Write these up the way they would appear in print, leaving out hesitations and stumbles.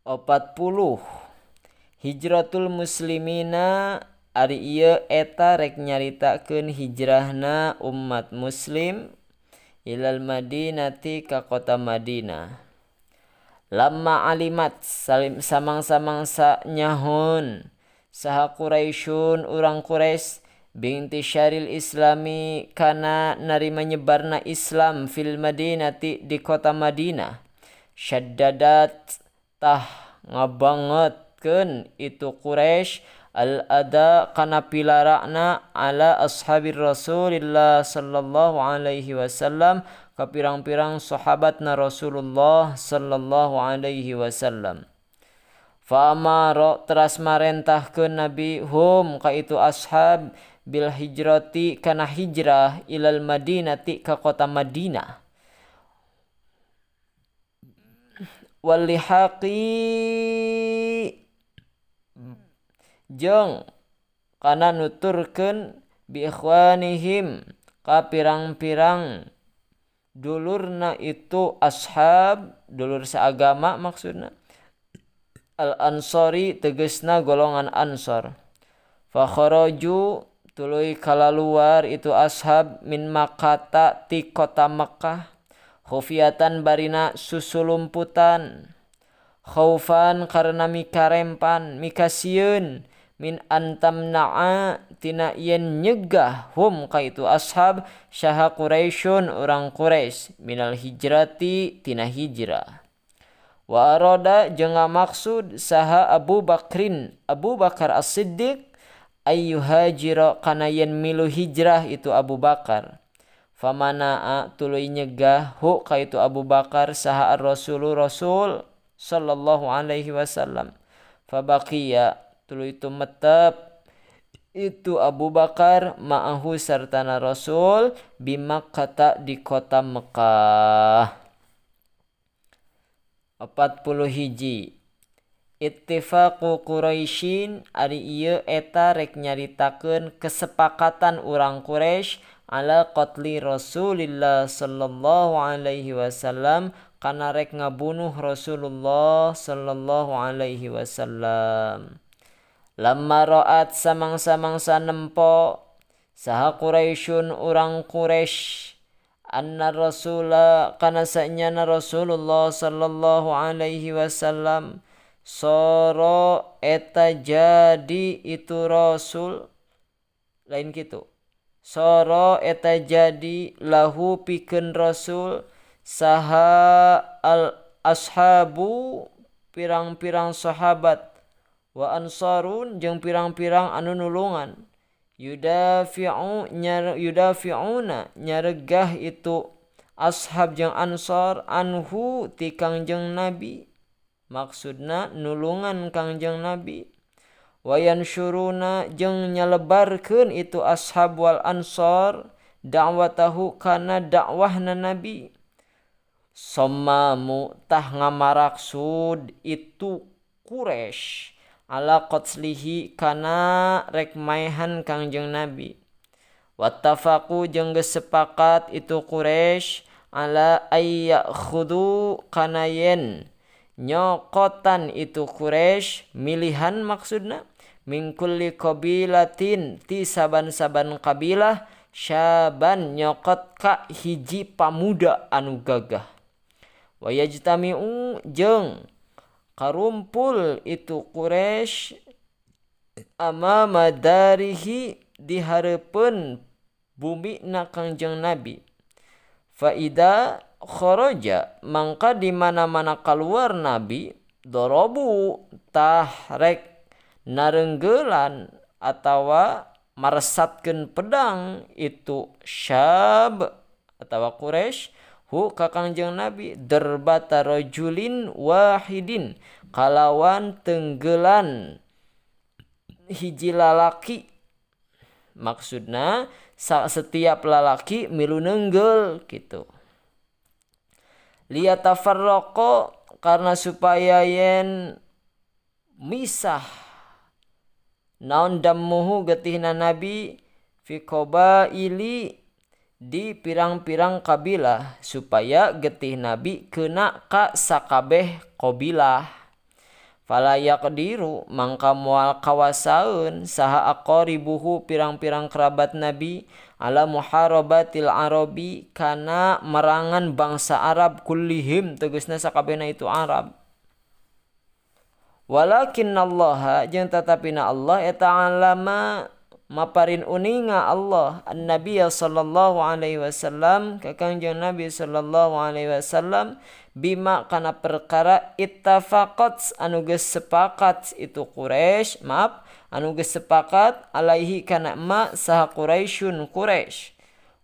40 Hijratul muslimina ari ieu eta rek nyaritakeun hijrahna umat muslim ilal madinati ka kota Madinah. Lamma alimat salim samang-samangsa nyahun saha Quraisyun urang Quraisy bintisyaril islami kana narima nyebarna Islam fil madinati di kota Madinah. Syaddadat tah ngabangetkeun itu Quraisy al-ada kana pilarana ala ashabir Rasulillah sallallahu alaihi wasallam ka pirang-pirang sahabatna Rasulullah sallallahu alaihi wasallam. Fa amara teras marentahkeun Nabi hum ka itu ashab bil hijrati kana hijrah ilal madinati ka kota Madinah. Walihaqi jeung kana nuturkeun bi ikhwanihim ka pirang-pirang dulurna itu ashab, dulur seagama maksudna, al ansori tegesna golongan ansor. Fa kharaju tuluy kalaluar itu ashab min Makkah ti kota Makkah khufiatan barina susulumputan khaufan karena mikarempan mikasieun min antamna'a tina yen nyegah hum ka itu ashab syaha Quraisyun urang Quraisy minal hijrati tina hijrah. Wa arada jeung ngamaksud saha Abu Bakrin Abu Bakar As-Siddiq ayyuhajira kana yen milu hijrah itu Abu Bakar. Famana'a tuluy nyegah hu ka itu Abu Bakar saha ar-rasulu rasul sallallahu alaihi wasallam. Fabaqiya tuluy tumetep itu Abu Bakar ma'ahu sartana rasul bimakkah di kota Mekah. 41 Ittifaqu Quraisyin ari ieu eta rek nyaritakeun kesepakatan urang Quraisy ala qatli Rasulillah sallallahu alaihi wasallam kana rek ngabunuh Rasulullah sallallahu alaihi wasallam. Lamma ra'at samang-samangsa nempo saha Quraisyun urang Quraisy anna rasula kana sanyana Rasulullah sallallahu alaihi wasallam soro eta jadi itu rasul lain kitu soro eta jadi lahu pikeun rasul saha al ashabu pirang-pirang sahabat wa ansarun jeung pirang-pirang anu nulungan yudafi'una nyaregah itu ashab jeung ansar anhu ti Kangjeng Nabi maksudna nulungan Kangjeng Nabi wa yansyuruna jeung nyalebarkeun itu ashab wal ansar da'watahu kana dakwahna Nabi. Sommamu tah ngamaraksud itu Quraisy ala qatslihi kana rek maehan Kangjeng Nabi. Wattafaqu jeung geus sepakat itu Quraisy ala ayyakhudhu kana yen nyokotan itu Quraisy milihan maksudna min kulli qabilatin ti saban-saban kabilah syaban nyokot ka hiji pamuda anu gagah. Wa yajtami'u jeung karumpul itu Quraisy amama darihi di hareupeun bumina Kangjeng Nabi. Fa ida kharaja mangka di mana-mana keluar Nabi dorobu tah rek narenggelan atawa maresatkeun pedang itu syab atawa Quraisy hu ka Kangjeng Nabi derbata rajulin wahidin kalawan tenggelan hiji lalaki maksudna setiap lalaki milu nenggel gitu. Liyatafarraqo karena supaya yen misah naon dammuhu getihna Nabi fi qabaili di pirang-pirang kabilah supaya getih Nabi kena ka sakabeh qabilah. Fala yaqdiru mangka moal kawasaeun saha aqaribuhu pirang-pirang kerabat Nabi ala muharabatil arabi kana merangan bangsa Arab kullihim tegasna sakabehna itu Arab. Walakinnallaha jeung tatapina Allah eta alama maparin uninga Allah an-nabiy sallallahu alaihi wasallam ka Kangjeng Nabi sallallahu alaihi wasallam bima kana perkara ittafaqat anu geus sepakat itu Quraisy, maaf, anu geus sepakat alaihi kana ma saha Quraisyun Quraisy.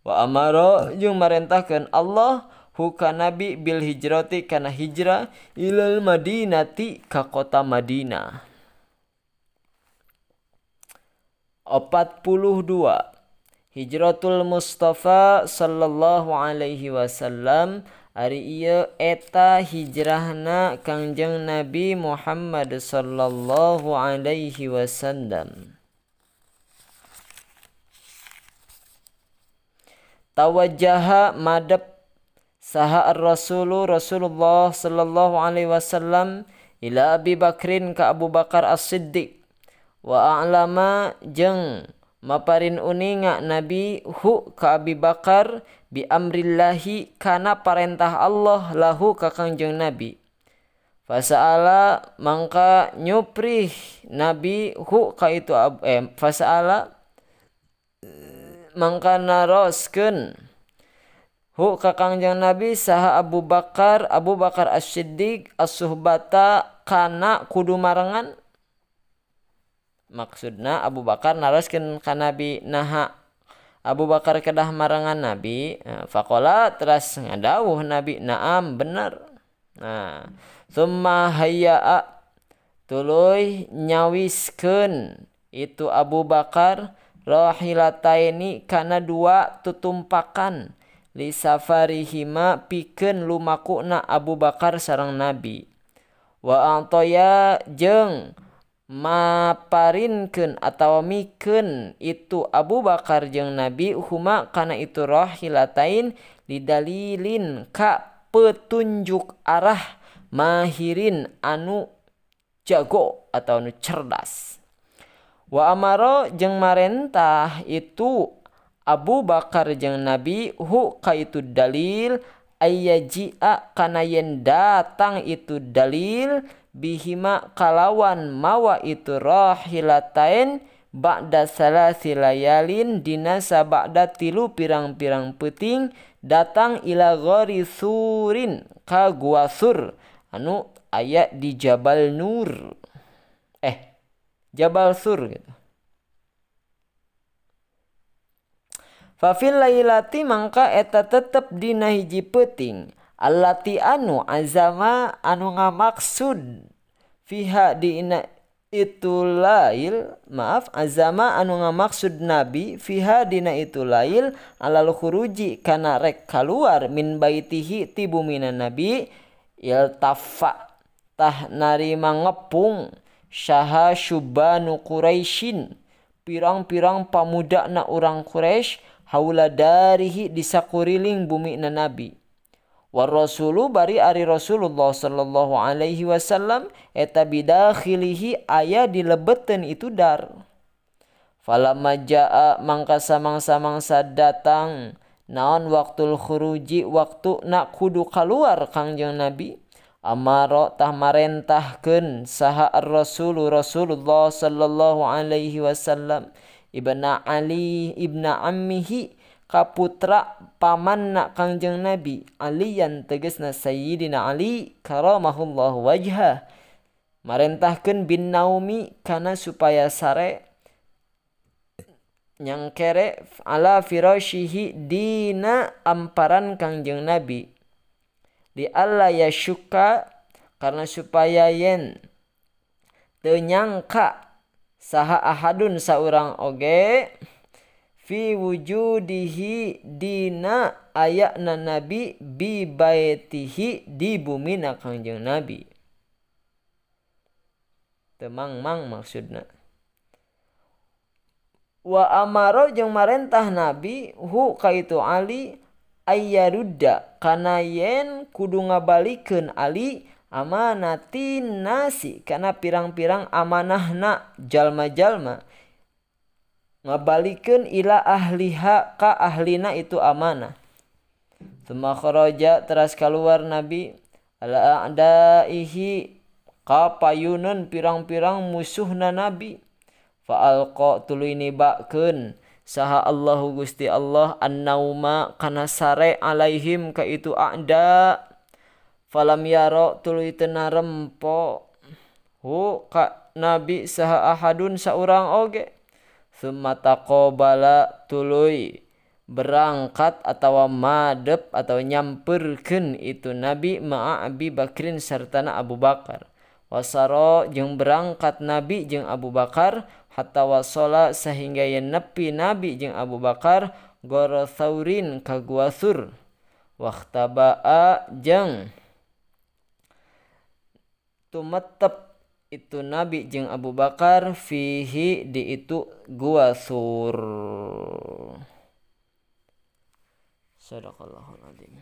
Wa amara jeung marentahkeun Allah hu ka Nabi bil hijrati kana hijrah ilal Madinati ka kota Madinah. 42 Hijratul Mustafa sallallahu alaihi wasallam ari ieu eta hijrahna Kangjeng Nabi Muhammad sallallahu alaihi wasallam. Tawajjaha madep saha ar-rasulu Rasulullah sallallahu alaihi wasallam ila Abi Bakrin ka Abu Bakar As-Siddiq wa a'lama jeung maparin uninga Nabi hu ka Abi Bakar bi amrillahi kana parentah Allah lahu ka Kangjeng Nabi. Fasa'ala mangka nyuprih Nabi hu ka itu fasa'ala mangka naroskeun hu ka Kangjeng Nabi saha Abu Bakar, Abu Bakar As-Siddiq as-suhbata kana kudu marengan. Maksudna Abu Bakar naroskeun ka Nabi naha Abu Bakar kedah marengan Nabi. Faqala teras ngadawuh Nabi naam bener. Nah, summa hayya tuluy nyawiskeun itu Abu Bakar rahilataini kana dua tutumpakan li safarihima pikeun lumakuna Abu Bakar sareng Nabi. Wa a'taya jeung maparinkeun atawa mikeun itu Abu Bakar jeung Nabi huma kana itu rahilatain lidalilin ka petunjuk arah mahirin anu jago atau anu cerdas. Wa amaro jeung marentah itu Abu Bakar jeung Nabi hu ka itu dalil ayyaji'a kana yen datang itu dalil bihima kalawan mawa itu rahilatain ba'da salasi layalin dina sabada tilu pirang-pirang peuting datang ila ghari surin ka gua Sur anu aya di Jabal Nur, Jabal Sur gitu. Fa fil lailati mangka eta tetep dina hiji peuting allati anu azama anu ngamaksud fiha dina itu lail, maaf, azama anu ngamaksud Nabi fiha dina itu lail alal khuruji kana rek kaluar min baitihi ti bumina Nabi iltafa tah narima ngepung syaha syubanu Quraisyin pirang-pirang pamuda na urang Quraisy haula darihi disakuriling bumi na Nabi. War rasulu bari ari Rasulullah sallallahu alaihi wasallam eta bidakhilihi aya dilebeteun itu dar. Falamma jaa mangka samang-samangsa datang naon waktul khuruji waktu nak kudu kaluar Kangjeng Nabi amaro tah marentahkeun saha ar-rasulu Rasulullah sallallahu alaihi wasallam ibna Ali ibna ammihi kaputra pamanna Kangjeng Nabi Aliyan tegasna Sayyidina Ali karamahullahu wajhah marentahkeun bin naumi kana supaya sare nyangkere ala firashihi dina amparan Kangjeng Nabi di alla yashuka karena supaya yen teu nyangka saha ahadun saurang oge fi wujudihi dina ayana Nabi bi baitihi di bumina Kangjeng Nabi. Temang-mang maksudna. Wa amaro jeung marentah Nabi hu ka itu Ali ayyarudda kana yen kudu ngabalikeun Ali Amanatin nasi kana pirang-pirang amanahna jalma-jalma ngabalikeun ila ahliha ka ahlina itu amanah. Tsumma kharaja teras kaluar Nabi ala a'daihi ka payuneun pirang-pirang musuhna Nabi. Fa alqa tuluy nibakeun saha Allahu Gusti Allah an-nauma kana sare alaihim ka itu a'da. Falam yaro tuluy teu narempo hu ka Nabi saha ahadun saurang oge. Summa taqabala tuluy berangkat atawa madep atau nyamperkeun itu Nabi ma'a Abi Bakrin sartana Abu Bakar. Wasaro jeung berangkat Nabi jeung Abu Bakar hatta wasala sehingga yen nepi Nabi jeung Abu Bakar goro Saurin ka Gua Sur. Waqtabaa jeung tumetep itu Nabi jeung Abu Bakar fihi di itu Gua Sur. Sadaqallahul azim.